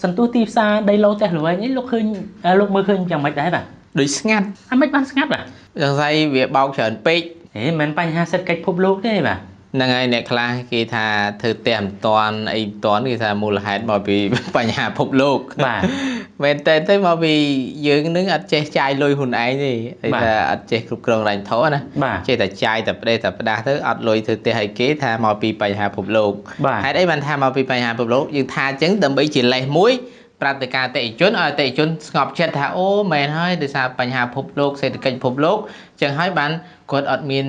សន្ទុះទីផ្សារដីឡូផ្ទះល្វែងនេះលោកឃើញលោកមើលឃើញយ៉ាងម៉េចដែរបាទ ដូចស្ងាត់ អាម៉េចបានស្ងាត់បាទ សង្ស័យវាបោកច្រើនពេក ហេមិនមែនបញ្ហាសេដ្ឋកិច្ចពិភពលោកទេបាទ ហ្នឹងហើយអ្នកខ្លះគេថាធ្វើផ្ទះមិនតាន់អីមិនតាន់គេថាមូលហេតុមកពីបញ្ហាពិភពលោក បាទ មែនតើទៅមកពីយើងនឹងអត់ចេះចាយលុយខ្លួនឯងទេគេថាអត់ចេះគ្រប់គ្រងរញ្ញធម៌ណា ចេះតែចាយតែផ្ដេសតែផ្ដាស់ទៅអត់លុយធ្វើផ្ទះឲ្យគេថាមកពីបញ្ហាពិភពលោក បាទ ហេតុអីបានថាមកពីបញ្ហាពិភពលោកយើងថាអញ្ចឹងដើម្បីជាលេសមួយប្រាប់ទៅការអតិថិជនឲ្យអតិថិជនស្ងប់ចិត្តថាអូមែនហើយដោយសារបញ្ហាពិភពលោកសេដ្ឋកិច្ចពិភពលោកអញ្ចឹងហើយបានគាត់អត់មាន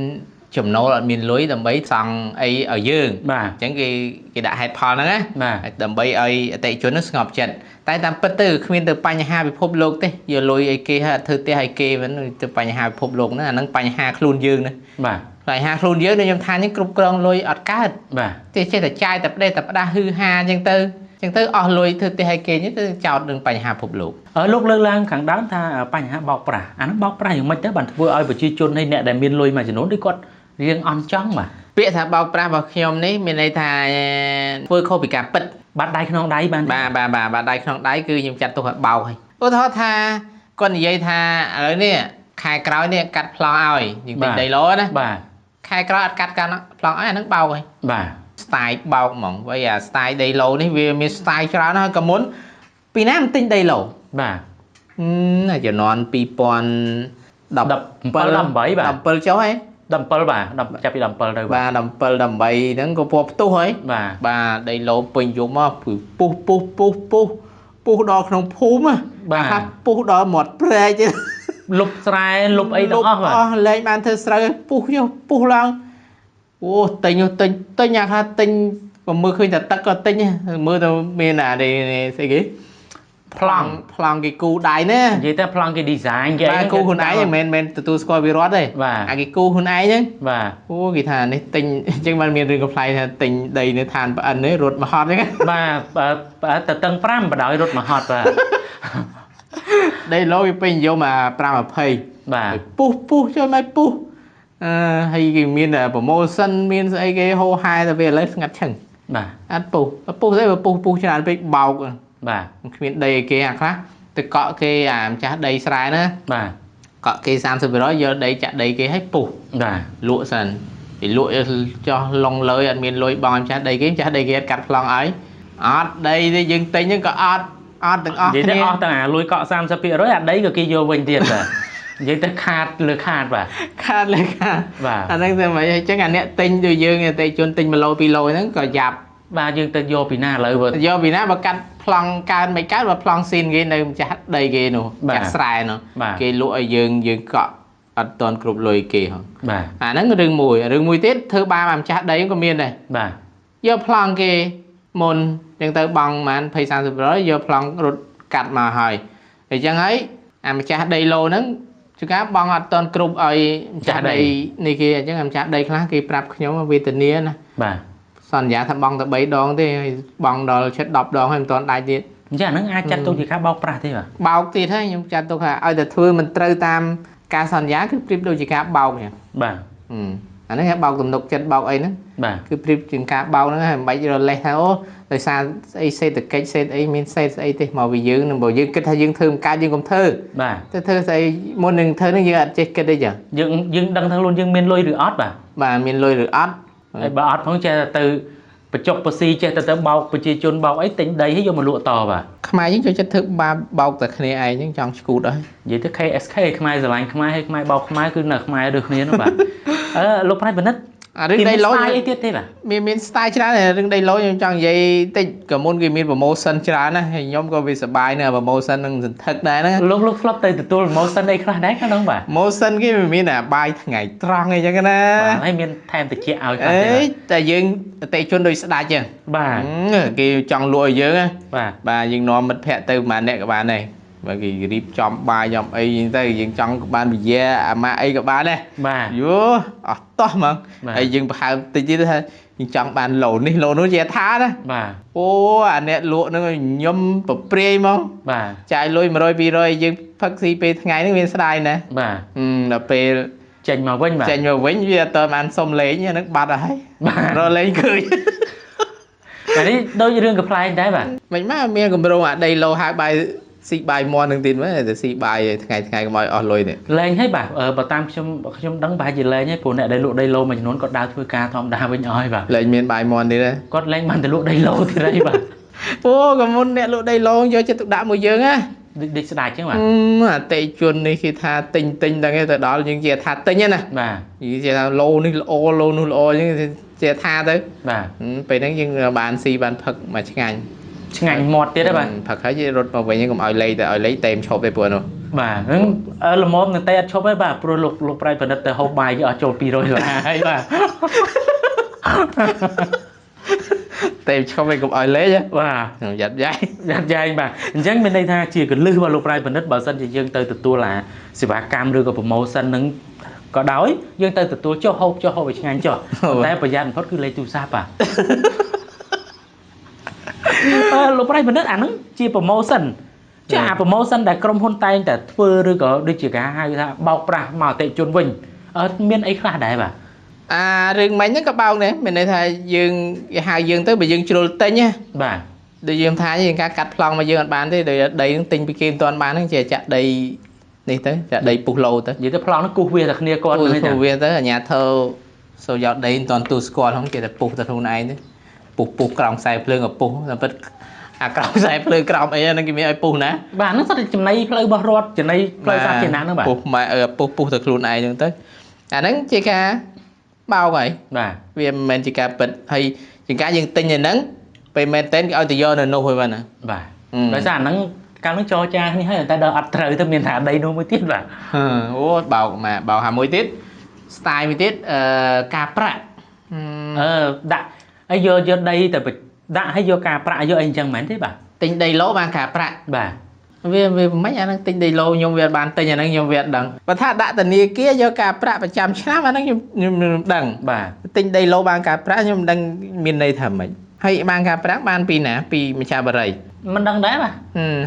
ចំណូលអត់មានលុយដើម្បីសង់អីឲ្យយើង បាទ អញ្ចឹងគេគេដាក់ហេតុផលហ្នឹងណា បាទ ដើម្បីឲ្យអតិថិជនហ្នឹងស្ងប់ចិត្តតែតាមពិតទៅគ្មានទៅបញ្ហាពិភពលោកទេយកលុយឲ្យគេហើយអត់ធ្វើផ្ទះឲ្យគេវិញទៅបញ្ហាពិភពលោកហ្នឹងអាហ្នឹងបញ្ហាខ្លួនយើងណា បាទ បញ្ហាខ្លួនយើងដូចខ្ញុំថានេះគ្រប់គ្រងលុយអត់កើត បាទ ទេចេះតែចាយតែផ្ដេសតែផ្ដាស់ហឺហាអញ្ចឹងទៅអញ្ចឹងទៅអស់លុយធ្វើផ្ទះឲ្យគេនេះទៅចោតនឹងបញ្ហាពិភពលោក អឺលោកលើកឡើងខាងដើមថាបញ្ហាបោកប្រាស់អាហ្នឹងបោកប្រាស់យ៉ាងម៉េចទៅបានធ្វើឲ្យប្រជាជនហើយអ្នកដែលមានលុយមួយចំនួនដូចគាត់រៀងអន់ចង់បាទ ពាក្យថាបោកប្រាស់របស់ខ្ញុំនេះមានន័យថាធ្វើខុសពីការពិត បាត់ដៃក្នុងដៃបានទេ បាទបាទបាទបាទដៃក្នុងដៃគឺខ្ញុំចាត់ទុកថាបោកហើយឧទាហរណ៍ថាគាត់និយាយថាឥឡូវនេះខែក្រោយនេះកាត់ប្លង់ឲ្យយើងទិញដីឡូណា បាទ ខែក្រោយអត់កាត់កាន់ប្លង់ឲ្យអាហ្នឹងបោកហើយ បាទ style បោកហ្មងព្រោះអា style ដីឡូនេះវាមាន style ច្រើនណាស់ក៏មុនពីណាមិនទិញដីឡូ បាទ ហឹមជំនាន់2017 17 18បាទ 17ចុះហ៎ 17បាទ10ចាប់ពី17ទៅបាទ បាទ17 18ហ្នឹងក៏ពណ៌ផ្ទុះហើយ បាទ បាទដីឡូពេញយំមកគឺពុះពុះពុះពុះពុះដល់ក្នុងភូមិ បាទ ថាពុះដល់មាត់ព្រែកទៀត លុបស្រែលុបអីទាំងអស់បាទ លុបអស់លែងបានធ្វើស្រូវពុះយកពុះឡើងអូទិញទិញទិញអាថាទិញក៏មើលឃើញតែទឹកក៏ទិញមើលទៅមានអានេះស្អីគេ ប្លង់ ប្លង់គេគូដៃណា និយាយទៅប្លង់គេ design គេ បាទគូខ្លួនឯងមិនមែនទទួលស្គាល់ពីរដ្ឋទេ បាទ អាគេគូខ្លួនឯងហ្នឹង បាទ អូគេថានេះទិញអញ្ចឹងបានមានរឿងកំប្លែងថាទិញដីនៅឋានប្អិននេះរត់មកហត់អញ្ចឹង បាទបាទទៅតឹង5បដ ாய் រត់មកហត់បាទ ដីឡូគេពេញនិយមអា520 បាទ ពុះពុះចូលមកពុះអឺហើយគេមាន promotion មានស្អីគេហោហែតែវាឥឡូវស្ងាត់ឈឹង បាទ អត់ពុះអត់ពុះស្អីបើពុះពុះច្រើនពេកបោក បាទ គ្មានដីឲ្យគេអាខ្លះទៅកក់គេអាម្ចាស់ដីស្រែណា បាទ កក់គេ30%យកដីចាក់ដីគេឲ្យពុះ បាទ លក់សិនពីលក់ចោះឡុងលើយអត់មានលុយបង់ឲ្យម្ចាស់ដីគេម្ចាស់ដីគេអត់កាត់ប្លង់ឲ្យអត់ដីទេយើងទិញហ្នឹងក៏អត់អត់ទាំងអស់ និយាយទៅ គ្នា អស់ទាំងអាលុយកក់30%អាដីក៏គេយកវិញទៀតបាទនិយាយទៅខាតលើខាតបាទ ខាតលើខាត បាទ អាហ្នឹងទៅមិនអញ្ចឹងអាអ្នកទិញដូចយើងអតិថិជនទិញ1ឡូ2ឡូហ្នឹងក៏យ៉ាប់ បាទយើងទៅយកពីណាឥឡូវបើ យកពីណាបើកាត់ប្លង់កើនមិនកើនបើប្លង់ស៊ីនគេនៅម្ចាស់ដីគេនោះ បាទ ម្ចាស់ស្រែនោះ បាទ គេលក់ឲ្យយើងយើងកក់អត់ទាន់គ្រប់លុយគេហង បាទ អាហ្នឹងរឿងមួយរឿងមួយទៀតធ្វើបាបអាម្ចាស់ដីក៏មានដែរ បាទ យកប្លង់គេមុនអញ្ចឹងទៅបង់ប្រហែល20 30%យកប្លង់រត់កាត់មកហើយអញ្ចឹងហើយអាម្ចាស់ដីឡូហ្នឹងជួនកាលបង់អត់ទាន់គ្រប់ឲ្យម្ចាស់ដីនេះគេអញ្ចឹងអាម្ចាស់ដីខ្លះគេប្រាប់ខ្ញុំវេទនាណា បាទ សន្យាថាបង់តែ3ដងទេហើយបង់ដល់ជិត10ដងហើយមិនទាន់ដាច់ទៀត អញ្ចឹងអាហ្នឹងអាចចាត់ទុកជាការបោកប្រាស់ទេបាទ បោកទៀតហើយខ្ញុំចាត់ទុកថាឲ្យតែធ្វើមិនត្រូវតាមការសន្យាគឺប្រៀបដូចជាការបោកអញ្ចឹង បាទ ហឹមអាហ្នឹងគេបោកទំនុកចិត្តបោកអីហ្នឹង បាទ គឺប្រៀបជាងការបោកហ្នឹងហើយមិនបាច់រលេសថាអូដោយសារស្អីសេដ្ឋកិច្ចសេដ្ឋអីមានសេដ្ឋស្អីទេមកពីយើងនឹងបើយើងគិតថាយើងធ្វើមិនកើតយើងកុំធ្វើ បាទ ទៅធ្វើស្អីមុននឹងធ្វើហ្នឹងយើងអត់ចេះគិតទេចឹង យើងយើងដឹងថាខ្លួនយើងមានលុយឬអត់បាទ បាទមានលុយឬអត់ ហើយបើអត់ផងចេះតែទៅបញ្ចុកបស៊ីចេះតែទៅបោកប្រជាជនបោកអីទិញដីឲ្យយកមកលក់តបាទ ខ្មែរយើងចូលចិត្តធ្វើបាបបោកតែគ្នាឯងហ្នឹងចង់ឆ្កួតហើយ និយាយទៅ KSK ខ្មែរស្រឡាញ់ខ្មែរហើយខ្មែរបោកខ្មែរគឺនៅខ្មែរដូចគ្នានោះបាទអឺលោកប្រៃពិនិត្យ អារឿងដីឡូ គេមាន style អីទៀតទេបាទ មានមាន style ច្រើនហើយរឿងដីឡូខ្ញុំចង់និយាយតិចក៏មុនគេមាន promotion ច្រើនណាស់ហើយខ្ញុំក៏វាសប្បាយនៅ promotion នឹងសន្ធឹកដែរហ្នឹង លោកលោកធ្លាប់ទៅទទួល promotion អីខ្លះដែរក្នុងបាទ promotion គេវាមានអាបាយថ្ងៃត្រង់អីចឹងណា បាទហើយមានថែមតិចឲ្យខ្លះ អេ ទេបាទ តែយើងអតិថិជនដូចស្ដាច់ចឹង បាទ គេចង់លក់ឲ្យយើងណា បាទ បាទយើងនាំមិត្តភ័ក្តិទៅប្រហែលអ្នកក៏បានដែរបើគេរៀបចំបាយចំអីចឹងទៅយើងចង់ក៏បានវិយាអាម៉ាក់អីក៏បានដែរ បាទ យោអស់តោះហ្មង បាទ ហើយយើងប្រហើមតិចទៀតថាយើងចង់បានឡូនេះឡូនោះជាថាណា បាទ អូអាអ្នកលក់ហ្នឹងញឹមប្រព្រាយហ្មង បាទ ចាយលុយ100 200យើងផឹកស៊ីពេលថ្ងៃហ្នឹងមានស្ដាយណា បាទ ហឹមដល់ពេល ចេញមកវិញបាទ ចេញមកវិញវាអត់តបានសុំលេងហ្នឹងបាត់ហើយ បាទ រកលេងឃើញ បាទនេះដូចរឿងកំប្លែងដែរបាទ មិនមកមានកម្រងអាដីឡូហៅបាយស៊ីបាយមាន់នឹងទៀតមើលតែស៊ីបាយថ្ងៃថ្ងៃកុំឲ្យអស់លុយនេះ លែងហើយបាទបើតាមខ្ញុំខ្ញុំដឹងប្រហែលជាលែងហើយព្រោះអ្នកដែលលក់ដីឡូមួយចំនួនគាត់ដើរធ្វើការធម្មតាវិញអស់ហើយបាទ លែងមានបាយមាន់ទៀតទេ គាត់លែងបានទៅលក់ដីឡូទៀតហើយបាទ អូក៏មុនអ្នកលក់ដីឡូយកចិត្តទុកដាក់មួយយើងណា ដូចស្ដាច់ចឹងបាទ អតិជននេះគេថាទិញទិញដល់គេទៅដល់យើងជាថាទិញណា បាទ គេជាថាឡូនេះល្អឡូនោះល្អចឹងជាថាទៅ បាទ ពេលហ្នឹងយើងបានស៊ីបានផឹកមកឆ្ងាញ់ ឆ្ងាញ់មាត់ទៀតហ៎បាទ ផឹកហើយគេរត់មកវិញកុំឲ្យលេទៅឲ្យលេតេមឈប់ទេព្រោះនោះ បាទហ្នឹងល្មមនឹងតែអត់ឈប់ទេបាទព្រោះលោកលោកប្រៃផលិតទៅហូបបាយគេអស់ចូល200ដុល្លារហើយបាទ តេមឈប់ឯងកុំឲ្យលេ បាទ យ៉ាត់យ៉ៃ យ៉ាត់យ៉ៃបាទអញ្ចឹងមានន័យថាជាកលឹះរបស់លោកប្រៃផលិតបើសិនជាយើងទៅទទួលអាសេវាកម្មឬក៏ promotion ហ្នឹងក៏ដោយយើងទៅទទួលចុះហូបចុះហូបឲ្យឆ្ងាញ់ចុះតែប្រយ័ត្នបំផុតគឺលេខទូរស័ព្ទបាទលោកប្រៃផលិតអាហ្នឹងជា promotion ចាអា promotion ដែលក្រុមហ៊ុនតែងតែធ្វើឬក៏ដូចជាការហៅថាបោកប្រាស់មកអតិជនវិញមានអីខ្លះដែរបាទ អារឿងមិញហ្នឹងក៏បោកដែរមានន័យថាយើងគេហៅយើងទៅបើយើងជ្រុលទិញណា បាទ ដូចយើងថាយើងការកាត់ប្លង់មកយើងអត់បានទេដោយដីហ្នឹងទិញពីគេមិនទាន់បានហ្នឹងជាចាក់ដីនេះទៅចាក់ដីពុះឡូទៅ និយាយទៅប្លង់ហ្នឹងគូសវាតែគ្នាគាត់ ហ្នឹងគូសវាទៅអាញាធើសូយកដីមិនទាន់ទូស្គាល់ហ្នឹងគេតែពុះទៅខ្លួនឯងទេពុះពុះក្រោមខ្សែភ្លើងក៏ពុះតែពិតអាក្រោមខ្សែភ្លើងក្រោមអីហ្នឹងគេមានឲ្យពុះណា បាទហ្នឹងសុទ្ធតែចំណីផ្លូវរបស់រដ្ឋចំណីផ្លូវសាធារណៈហ្នឹងបាទ ពុះម៉ែពុះពុះទៅខ្លួនឯងហ្នឹងទៅអាហ្នឹងជាការបោកហើយ បាទ វាមិនមែនជាការពិតហើយជាការយើងទិញអាហ្នឹងពេលមែនតើគេឲ្យទៅយកនៅនោះហើយបាទណា បាទដោយសារអាហ្នឹងកាលនោះចរចានេះហើយតែដល់អត់ត្រូវទៅមានថាដីនោះមួយទៀតបាទ អូបោកមកបោកហាមួយទៀត style មួយទៀតអឺការប្រាក់ អឺដាក់ហើយយកយកដីទៅដាក់ហើយយកការប្រាក់យកអីអញ្ចឹងមែនទេបាទ ទិញដីឡូបានការប្រាក់ បាទ វាវាមិនអាហ្នឹងទិញដីឡូខ្ញុំវាបានទិញអាហ្នឹងខ្ញុំវាអត់ដឹងបើថាដាក់ធនាគារយកការប្រាក់ប្រចាំឆ្នាំអាហ្នឹងខ្ញុំខ្ញុំដឹង បាទ ទិញដីឡូបានការប្រាក់ខ្ញុំមិនដឹងមានន័យថាម៉េចហើយបានការប្រាក់បានពីណាពីម្ចាស់បរិយ មិនដឹងដែរបាទ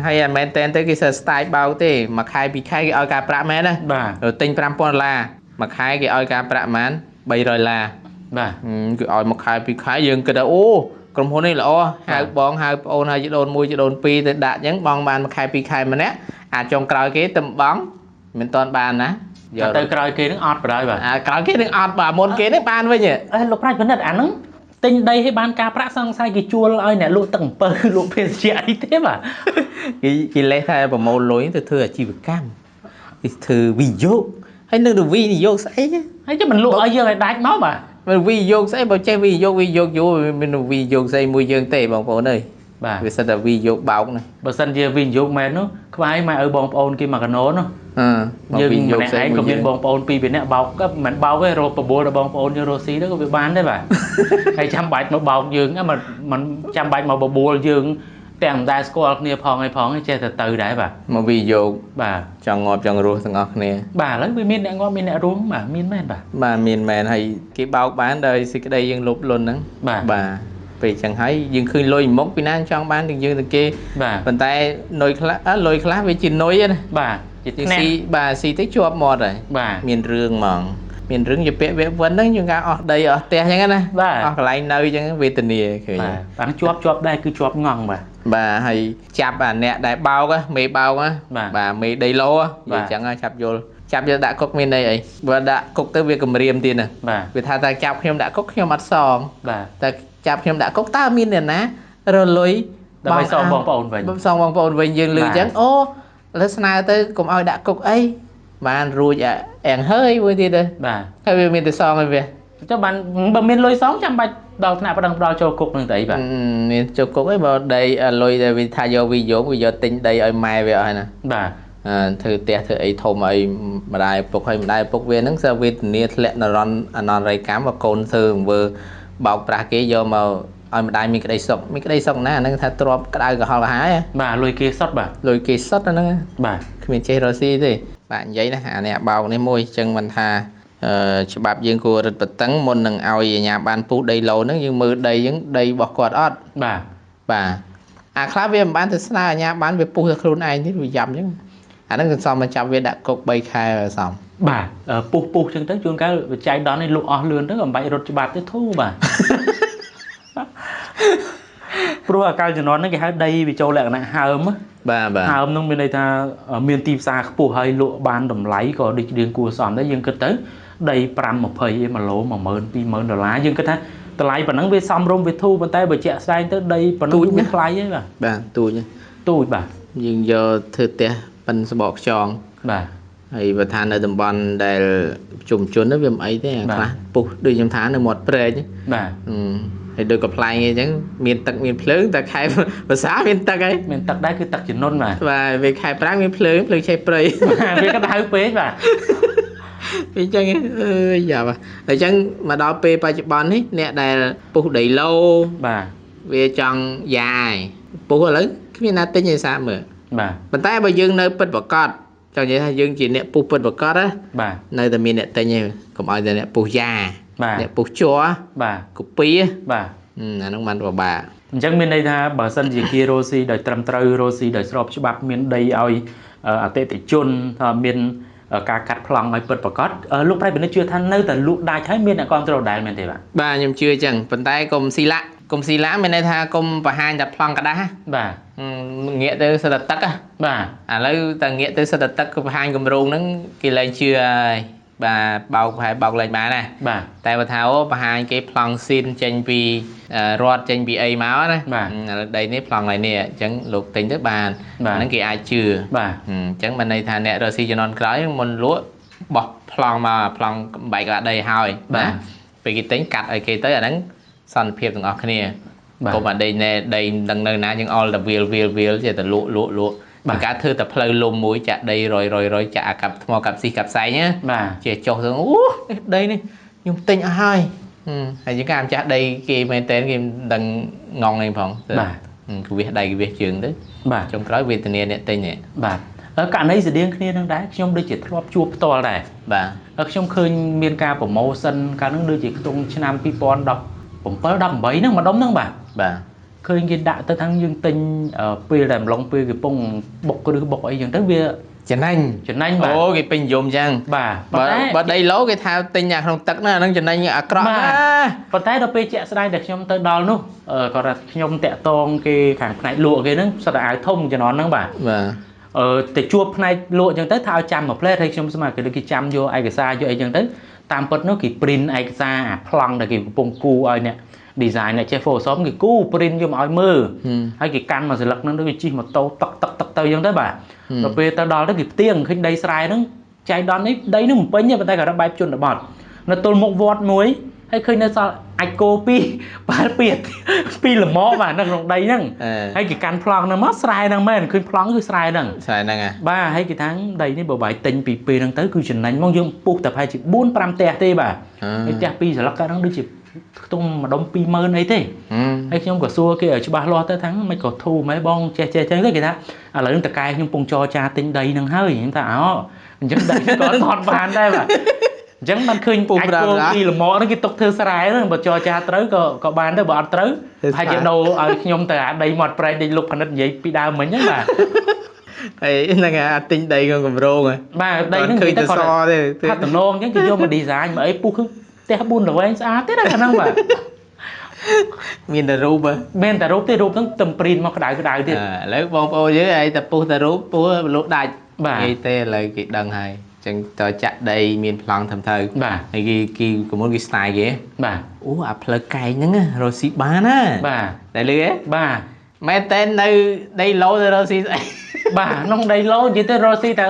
ហើយអាមែនតែនទៅគេសើ style បោកទេមួយខែពីរខែគេឲ្យការប្រាក់មែនណា បាទ ទិញ5000ដុល្លារមួយខែគេឲ្យការប្រាក់ប៉ុន្មាន300ដុល្លារ បាទ គឺឲ្យមួយខែពីរខែយើងគិតថាអូក្រុមហ៊ុននេះល្អហៅបងហៅប្អូនហៅជីដូនមួយជីដូនពីរទៅដាក់អញ្ចឹងបងបានមួយខែពីរខែម្នាក់អាចុងក្រោយគេទៅបងមិនតាន់បានណា យកទៅក្រោយគេនឹងអត់បណ្ដោយបាទ អាក្រោយគេនឹងអត់បាទមុនគេនឹងបានវិញ អេលោកប្រាជ្ញពិនិត្យអាហ្នឹងទិញដីឲ្យបានការប្រាក់សង្ស័យគេជួលឲ្យអ្នកលក់ទឹកអំពៅលក់ភេសជ្ជៈអីទេបាទ គេគេលេសថាប្រមូលលុយទៅធ្វើអាជីវកម្មគេធ្វើវិនិយោគហើយនឹងទៅវិនិយោគស្អី ហើយchứមិនលក់ឲ្យយើងឲ្យដាច់មកបាទ មិនវិនិយោគស្អីបើចេះវិនិយោគវិនិយោគយូរមានវិនិយោគស្អីមួយយើងទេបងប្អូនអើយ បាទ វាសិតតែវិនិយោគបោកណា បើសិនជាវិនិយោគមែននោះខ្វាយម៉ែឪបងប្អូនគេមកកណោនោះ អឺ យើងម្នាក់ឯងក៏មានបងប្អូនពីរនាក់បោកក៏មិនបោកទេរកបបួលដល់បងប្អូនយើងរកស៊ីទៅក៏វាបានដែរបាទ ហើយចាំបាច់មកបោកយើងមិនចាំបាច់មកបបួលយើងទាំងមិនដែលស្គាល់គ្នាផងអីផងចេះតែទៅដែរបាទ មកវិនិយោគ បាទ ចង់ងាប់ចង់រស់ទាំងអស់គ្នា បាទឥឡូវវាមានអ្នកងាប់មានអ្នករស់បាទមានមែនបាទ បាទមានមែនហើយគេបោកបានដោយសេចក្តីយើងលោភលន់ហ្នឹង បាទ បាទពេលចឹងហើយយើងឃើញលុយមុខពីណាចង់បានទាំងយើងទាំងគេ បាទ ប៉ុន្តែនុយខ្លះលុយខ្លះវាជានុយណា បាទជា ថ្នាក់ស៊ីបាទស៊ីទៅជាប់មាត់ហើយ បាទ មានរឿងហ្មងមានរឿងជាពាក្យវាវិនហ្នឹងយើងការអស់ដីអស់ផ្ទះចឹងណាអស់កន្លែងនៅចឹងវេទនាឃើញ បាទអាហ្នឹងជាប់ដែរគឺជាប់ងងបាទ បាទហើយចាប់អាអ្នកដែលបោកមេបោកបាទមេដីឡូនិយាយចឹងចាប់យល់ចាប់យកដាក់គុកមានន័យអីបើដាក់គុកទៅវាគំរាមទៀតណា បាទ វាថាតែចាប់ខ្ញុំដាក់គុកខ្ញុំអត់សង បាទ តែចាប់ខ្ញុំដាក់គុកតើមានអ្នកណារលុយ ដើម្បីសងបងប្អូនវិញ សងបងប្អូនវិញយើងលឺចឹងអូឥឡូវស្នើទៅកុំឲ្យដាក់គុកអីបានរួចអែងហើយមួយទៀតទៅ បាទ ហើយវាមានតែសងហើយវា ចុះបានបើមានលុយសងចាំបាច់ដល់ថ្នាក់ប្តឹងផ្ដល់ចូលគុកនឹងទៅអីបាទ មានចូលគុកអីបើដីលុយដែលវាថាយកវិយោគវាយកទិញដីឲ្យម៉ែវាអស់ហើយណា បាទ ធ្វើផ្ទះធ្វើអីធំឲ្យម្ដាយឪពុកហើយម្ដាយឪពុកវាហ្នឹងសើវេទនាធ្លាក់នរនអនន្តរកម្មបើកូនធ្វើទង្វើបោកប្រាស់គេយកមកឲ្យម្ដាយមានក្តីសុខមានក្តីសុខណាហ្នឹងថាទ្របក្តៅក្រហល់ក្រហាយ បាទលុយគេសុតបាទ លុយគេសុតហ្នឹង បាទ គ្មានចេះរកស៊ីទេបាទនិយាយណាអានេះបោកនេះមួយអញ្ចឹងមិនថាច្បាប់យើងគួររឹតបន្តឹងមុននឹងឲ្យអាជ្ញាបានពុះដីឡូហ្នឹងយើងមើលដីហ្នឹងដីរបស់គាត់អត់ បាទ បាទអាខ្លះវាមិនបានទៅស្នើអាជ្ញាបានវាពុះទៅខ្លួនឯងទៀតវាយ៉ាប់អញ្ចឹងអាហ្នឹងសន្សំមកចាប់វាដាក់គុក3ខែសំ បាទពុះពុះអញ្ចឹងទៅជួនកាលវិច័យដល់នេះលក់អស់លឿនទៅក៏មិនបាច់រត់ច្បាប់ទេធូរបាទ ព្រោះអាកាលជំនាន់ហ្នឹងគេហៅដីវាចូលលក្ខណៈហើម បាទបាទ ហើមហ្នឹងមានន័យថាមានទីផ្សារខ្ពស់ហើយលក់បានតម្លៃក៏ដូចរៀងគួរសមដែរយើងគិតទៅដី5.20 1ឡូ10000 20000ដុល្លារយើងគិតថាតម្លៃប៉ុណ្ណឹងវាសមរម្យវាធូរប៉ុន្តែបើជាក់ស្ដែងទៅដីប៉ុណ្ណឹងវាថ្លៃហើយបាទ បាទទូច ទូចបាទ យើងយកធ្វើផ្ទះប៉ិនសបកខ្យង បាទ ហើយបើថានៅតំបន់ដែលជុំជនទៅវាមិនអីទេខ្លះពុះដូចខ្ញុំថានៅមាត់ព្រែក បាទ ហើយដូចកំប្លែងអីចឹងមានទឹកមានភ្លើងតែខែភាសាមានទឹកហើយ មានទឹកដែរគឺទឹកជំនន់បាទ បាទវាខែប្រាំងមានភ្លើងភ្លើងឆេះព្រៃ វាក្តៅពេកបាទ វាចឹងអើយយ៉ាបាទអញ្ចឹងមកដល់ពេលបច្ចុប្បន្ននេះអ្នកដែលពុះដីឡូ បាទ វាចង់យ៉ាយពុះឥឡូវគ្មានណាទិញឯសាមើល បាទ ប៉ុន្តែបើយើងនៅពិតប្រកបចង់និយាយថាយើងជាអ្នកពុះពិតប្រកបណា បាទ នៅតែមានអ្នកទិញឯងកុំឲ្យតែអ្នកពុះយ៉ា បាទ អ្នកពុះជ័រ បាទ កូពី បាទ អានោះបានពិបាក អញ្ចឹងមានន័យថាបើសិនជាគេរ៉ូស៊ីដោយត្រឹមត្រូវរ៉ូស៊ីដោយស្របច្បាប់មានដីឲ្យអតិថិជនថាមានការកាត់ប្លង់ឲ្យពិតប្រាកដលោកប្រៃពិនិត្យជឿថានៅតែលក់ដាច់ហើយមានអ្នកគ្រប់គ្រងដែរមែនទេបាទ បាទខ្ញុំជឿអញ្ចឹងប៉ុន្តែកុំស៊ីឡាក់កុំស៊ីឡាមានន័យថាកុំបង្ហាញតែប្លង់ក្តាស់ បាទ ងាកទៅសិតតែទឹក បាទ ឥឡូវតែងាកទៅសិតតែទឹកក៏បង្ហាញគម្រោងហ្នឹងគេលែងជឿហើយបាទបោកប្រហែលបោកលែងបានណា បាទ តែបើថាអូបង្ហាញគេប្លង់ស៊ីនចេញពីរត់ចេញពីអីមកណា បាទ ឥឡូវដីនេះប្លង់ឡើយនេះអញ្ចឹងលោកទិញទៅបាន បាទ ហ្នឹងគេអាចជឿ បាទ អញ្ចឹងបានន័យថាអ្នករកស៊ីជំនាន់ក្រោយមុនលក់បោះប្លង់មកប្លង់បែកក្បាលដីហើយ បាទ ពេលគេទិញកាត់ឲ្យគេទៅអាហ្នឹងសន្តិភាពទាំងអស់គ្នា បាទ កុំអាដីណែដីមិនដឹងនៅណាយើងអល់តែវាលវាលវាលចេះតែលក់លក់លក់ បាទ ការធ្វើតែផ្លូវលំមួយចាក់ដីរយរយរយចាក់អាកាប់ថ្មកាប់ស៊ីកាប់សែងណា បាទ ចេះចុះទៅអូនេះដីនេះខ្ញុំទិញអស់ហើយហើយជាងការម្ចាស់ដីគេមែនតើគេមិនដឹងងងអីផងទៅ បាទ គឺវាសដៃគឺវាសជើងទៅ បាទ ចុងក្រោយវេទនាអ្នកទិញនេះ បាទករណីស្តៀងគ្នានឹងដែរខ្ញុំដូចជាធ្លាប់ជួបផ្ទាល់ដែរ បាទ ខ្ញុំឃើញមានការប្រម៉ូសិនកាលហ្នឹងដូចជាខ្ទង់ឆ្នាំ2017 18ហ្នឹងម្ដុំហ្នឹងបាទ បាទ ឃើញគេដាក់ទៅថាយើងទិញពេលដែលអំឡុងពេលគេពងបុកគ្រឹះបុកអីចឹងទៅវា ចំណេញ ចំណេញបាទ អូគេពេញនិយមចឹង បាទប៉ុ បើ ន្តែ បើដីឡូគេថាទិញអាក្នុងទឹកណាអាហ្នឹងចំណេញអាក្រក់ បាទ ណា ប៉ុន្តែដល់ពេលជាក់ស្ដែងដែលខ្ញុំទៅដល់នោះគាត់ថាខ្ញុំតាក់តងគេខាងផ្នែកលក់គេហ្នឹងសិតតែអាវធំជំនាន់ហ្នឹងបាទ បាទ ទៅជួបផ្នែកលក់ចឹងទៅថាឲ្យចាំមួយផ្លែតហើយខ្ញុំស្មានគេដូចគេចាំយកឯកសារយកអីចឹងទៅតាមពិតនោះគេ print ឯកសារអាប្លង់ដែលគេកំពុងគូឲ្យអ្នក design អ្នកចេះ Photoshop គេគូ print យកមកឲ្យមើល ហើយគេកាន់មួយសន្លឹកហ្នឹងទៅគេជិះម៉ូតូតុកតុកតុកទៅចឹងទៅបាទដល់ពេលទៅដល់ទៅគេផ្ទៀងឃើញដីស្រែហ្នឹងចៃដន្យនេះដីហ្នឹងមិនពេញទេប៉ុន្តែក៏បែបជនបទនៅទល់មុខវត្តមួយហើយឃើញនៅសល់អាចគោពីរប្រហែលពីរពីរល្មមបាទនៅក្នុងដីហ្នឹង អឺ ហើយគេកាន់ប្លង់ហ្នឹងមកស្រែហ្នឹងមែនឃើញប្លង់គឺស្រែហ្នឹង ស្រែហ្នឹងហ่ะ បាទហើយគេថាដីនេះបើបាយទិញពីពេលហ្នឹងទៅគឺចំណេញហ្មងយើងពុះតែប្រហែលជា4 5ផ្ទះទេបាទហើយផ្ទះពីរសន្លឹកហ្នឹងដូចជាខ្ទង់ម្ដុំ20000អីទេ ហើយខ្ញុំក៏សួរគេឲ្យច្បាស់លាស់ទៅថាមិនក៏ធូរម៉េះបងចេះចេះចឹងទៅគេថាឥឡូវហ្នឹងតកែខ្ញុំពងចរចាទិញដីហ្នឹងហើយខ្ញុំថាអូអញ្ចឹងដីក៏ថតបានដែរបាទអញ្ចឹងបានឃើញ ពុះ អាចគោ ប្រាំណា ពីលមហ្នឹងគេទុកធ្វើស្រែហ្នឹងបើចរចាត្រូវក៏ក៏បានដែរបើអត់ត្រូវហើយគេដូរឲ្យខ្ញុំទៅអាដីមាត់ព្រែកដីលោកផលិតនិយាយពីដើមមិញហ្នឹងបាទ ហើយហ្នឹងអាទិញដីក្នុងគម្រោងហ៎ បាទដីហ្នឹង ឃើញតែស និយាយទៅគាត់ ទេ ថាតំណងអញ្ចឹងគេយកមក design មកអីពុះគឺផ្ទះ4ល្វែងស្អាតទេណាខាងហ្នឹងបាទ មានតែរូបហ៎ មានតែរូបទេរូបហ្នឹងទំព្រីនមកក្តៅក្តៅទៀត ឥឡូវបងប្អូនយើងឯងតែពុះតែរូបពុះលក់ដាច់ បាទ និយាយទេឥឡូវគេដឹងហើយអញ្ចឹងតើចាក់ដីមានប្លង់ត្រឹមត្រូវ បាទ ហើយគេគេកុំមុនគេ style គេ បាទ អូអាផ្លូវកែងហ្នឹងណារកស៊ីបានណា បាទ តែលឺហ៎ បាទ មែនតែនៅដីឡូទៅរកស៊ីស្អី បាទក្នុងដីឡូនិយាយទៅរកស៊ីតែ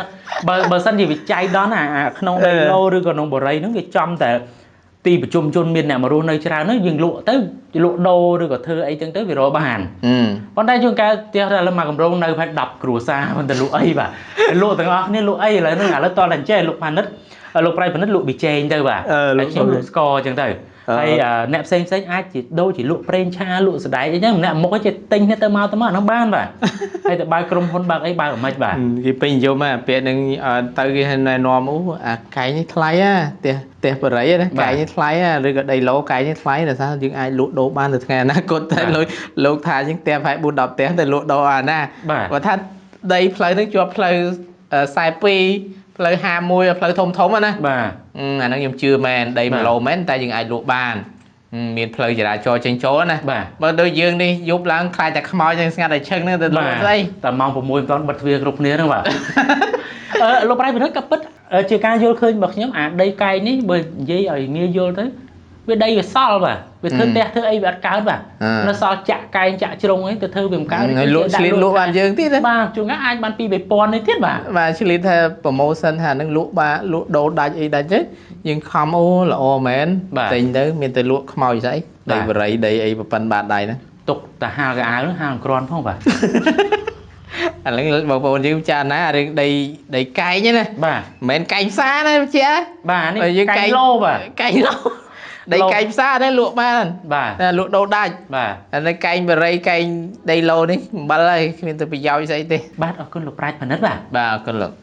បើបើសិនជាវិច័យដល់ណាអាក្នុងដីឡូឬក៏ក្នុងបរិយហ្នឹងវាចំតែទីប្រជុំជនមានអ្នកមករស់នៅច្រើនហ្នឹងយើងលក់ទៅលក់ដូរឬក៏ធ្វើអីចឹងទៅវារកបាន ប៉ុន្តែជួនកាលផ្ទះតែឥឡូវមកកម្រងនៅប្រហែល10គ្រួសារមិនទៅលក់អីបាទលក់ទាំងអស់គ្នាលក់អីឥឡូវហ្នឹងឥឡូវតតែអញ្ចេះលោកផានិតលោកប្រៃផានិតលក់ប៊ីចេងទៅបាទ លក់ ហើយខ្ញុំលក់ស្ករចឹងទៅហើយអ្នកផ្សេងផ្សេងអាចជាដូរជាលក់ប្រេងឆាលក់សណ្ដែកអីចឹងម្នាក់មុខឯងចេះទិញគ្នាទៅមកទៅមកអាហ្នឹងបានបាទ ហើយទៅបើកក្រុមហ៊ុនបើកអីបើកអាម៉េចបាទ គេពេញនិយមហ่ะពាក្យហ្នឹងទៅគេណែនាំអូអាកែងនេះថ្លៃហ่ะផ្ទះផ្ទះបរិយណាកែងនេះថ្លៃហ่ะឬក៏ដីឡូកែងនេះថ្លៃដោយសារយើងអាចលក់ដូរបានទៅថ្ងៃអនាគតតែលោកលោកថាជាងផ្ទះប្រហែល4 10ផ្ទះតែលក់ដូរអាណា បាទ បើថាដីផ្លូវហ្នឹងជាប់ផ្លូវ42ផ្លូវ51ផ្លូវធំធំណា បាទ អាហ្នឹងខ្ញុំជឿមែនដី1ឡូមែនតែយើងអាចលក់បាន មានផ្លូវចរាចរណ៍ចេញចូលណា បាទ បើដូចយើងនេះយប់ឡើងខ្លាចតែខ្មោចនឹងស្ងាត់តែឈឹងហ្នឹងទៅលក់ស្អី តែម៉ោង6មិនទាន់បិទទ្វារគ្រប់គ្នាហ្នឹងបាទ លោកប្រៃពិនិត្យក៏ពិតជាការយល់ឃើញរបស់ខ្ញុំអាដីកែងនេះបើនិយាយឲ្យងាយយល់ទៅវាដីវាសល់បាទវាធ្វើផ្ទះធ្វើអីវាអត់កើតបាទនៅសល់ចាក់កែងចាក់ជ្រុងអីទៅធ្វើវាមិនកើត ហើយលក់ឆ្លៀតលក់បានយើងទៀត បាទជួនកាលអាចបាន2 3000នេះទៀតបាទ បាទឆ្លៀតថា promotion ថានឹងលក់បាទលក់ដូរដាច់អីដាច់ទេយើងខំអូល្អមែនទិញទៅមានតែលក់ខ្មោចស្អីដីបរិយដីអីប្រប៉ិនបាតដៃហ្នឹង ទុកតែហាលកៅអៅហាលគ្រាន់ផងបាទ ឥឡូវបងប្អូនយើងពិចារណារឿងដីដីកែងណា បាទ មិនមែនកែងផ្សារណាជា បាទនេះកែងឡូបាទ កែងឡូដីកែងផ្សារនេះលក់បាន បាទ លក់ដូរដាច់ បាទ តែនៅកែងបរិយកែងដីឡូនេះអំបិលហើយគ្មានទៅប្រយោជន៍ស្អីទេ បាទអរគុណលោកប្រាជ្ញផលិតបាទ បាទអរគុណលោក។